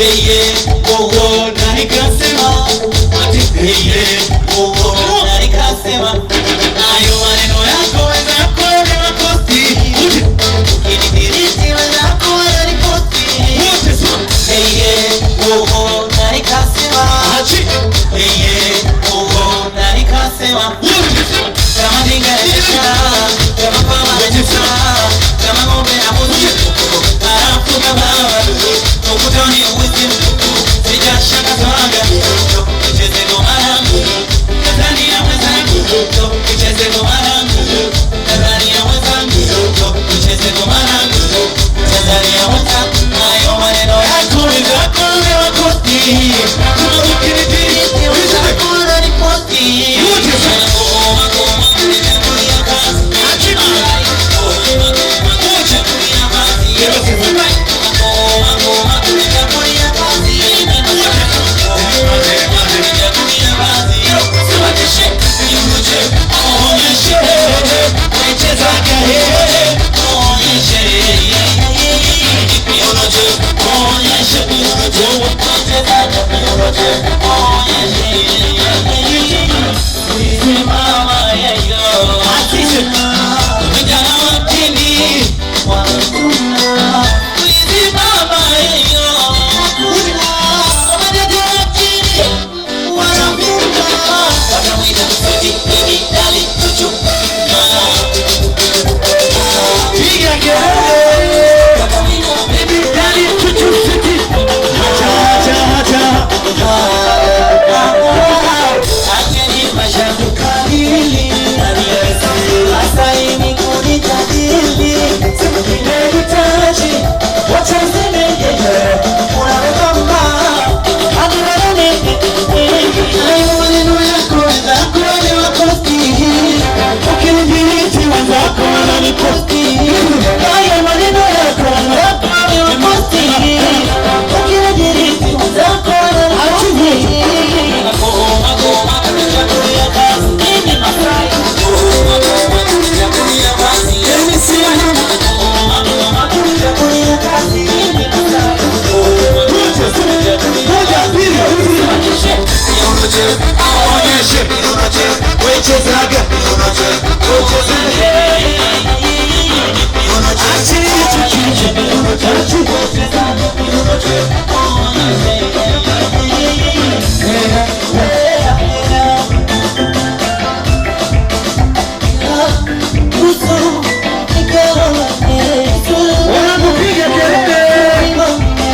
Hey yeah, oh oh, na nikasema ati hey yeah, oh oh, na nikasema hayo maneno yako wenzako ni makosti, ukinidiriti wenzako wananiposti. Hey yeah, oh oh, na nikasema hey yeah, oh oh, na nikasema kama ningeendesha kama mama anacheza kama ng'ombe na mbuzi, halafu kama ukutani uwizi mtupu, sijashangazwaga. Nicheze ngoma langu Tanzania mwenzangu, nicheze ngoma langu Tanzania mwenzangu, nicheze ngoma langu Tanzania mwenzangu. Hayo maneno yako wenzako ni makosti, kama ukinidiriti wenzako wananiposti. Ngoma ngoma nimechagulia kazi, ngoma ngoma nimechagulia kazi, ngoma ngoma nimechagulia kazi, ngoma nimechagulia kazi. Sema tishe niuje onyeshe wechezaga, onyeshe onyeshe onyeshe wechezaga, onyeshe simama yeyo vijana wa chini simama yeyo Piga kelele. Baby daddy chuchu city. Hacha hacha hacha. Hayo maneno yako wenzako ni makosti, ukinidiriti wenzako wananiposti. Ngoma ngoma nimechagulia kazi, mimi Masai. Ngoma ngoma nimechagulia kazi, mimi Ngoma ngoma nimechagulia kazi, mimi Masai. Ngoma Moja, mbili, onyeshe wechezaga, wechezaga. Achi achi Wanakupiga kelele.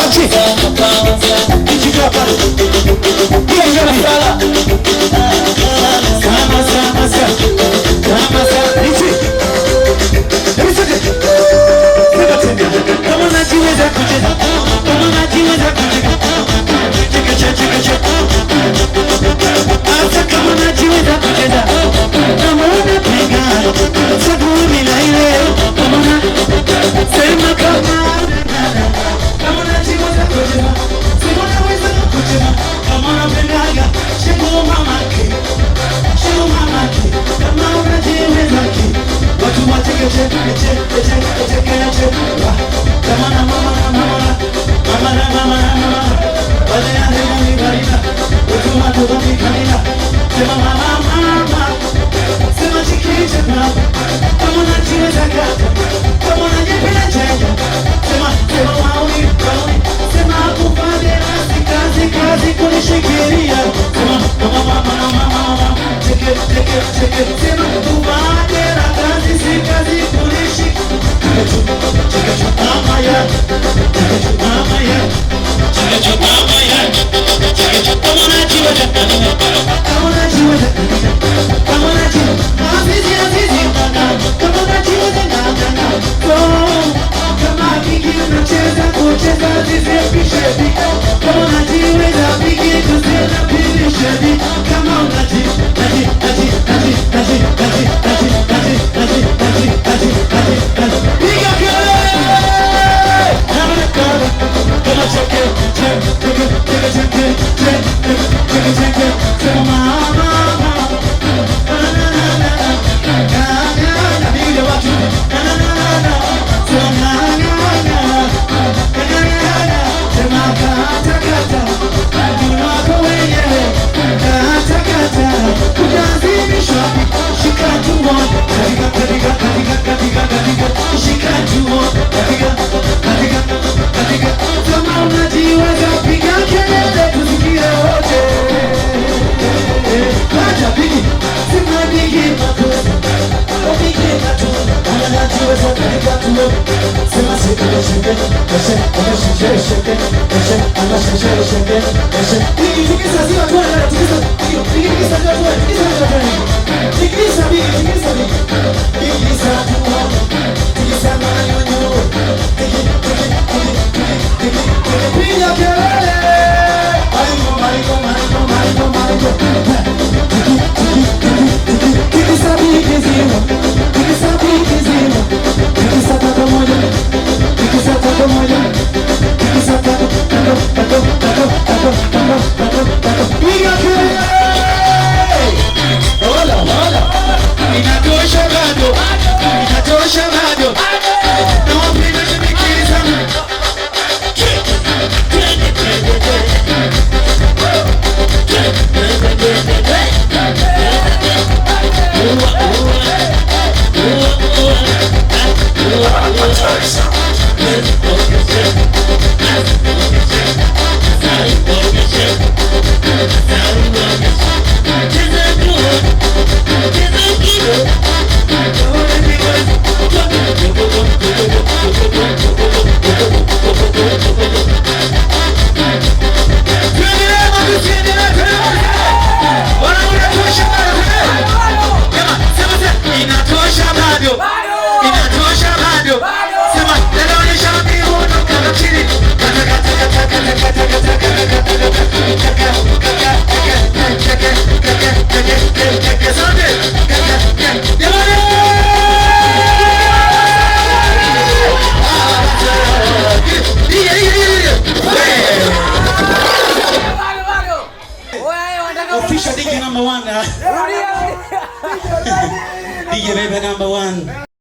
Achi. Ichika pale. Piga sala. Sama sama sama. Sama sama. Ichi. Hebu sote. Sema tena. Kama unajiweza kucheza. Kama unajiweza kucheza. Cheka cheka cheka. Hata kama unajiweza kucheza. Kama unapiga. Sabuni na ile. Kama una sema kama kama unajiweza kucheza. Sema unaweza kucheza. Kama unapendaga. Shego mamake. Shego mamake. Kama unajiweza ki. Watu wacheke cheke cheke cheke cheke. Kama na mama na mama na mama na mama na mama. Wale ya ni barina. Watu watu wakikanina. Sema mama mama. Sema chikiche mama. Kama unajiweza kata. Kama unajipenda chenja. Sema sema maoni maoni. Sema kufanya kazi kazi kazi kunishikilia. Sema mama mama na mama mama. Cheke cheke cheke. Sema kufanya kazi si kazi kunishikilia. Cheke cheke mama ya. Cheke mama ya. Cheke mama ya. Cheke kama unajiweza. Kama unajiweza. Kama unajiweza. Azizi azizi kama unajiweza na na na. Kama kiki unacheza kucheza azizi pishe. Kama unajiweza piki tusena pilishe. Tikisa zima, tuone, tikisa.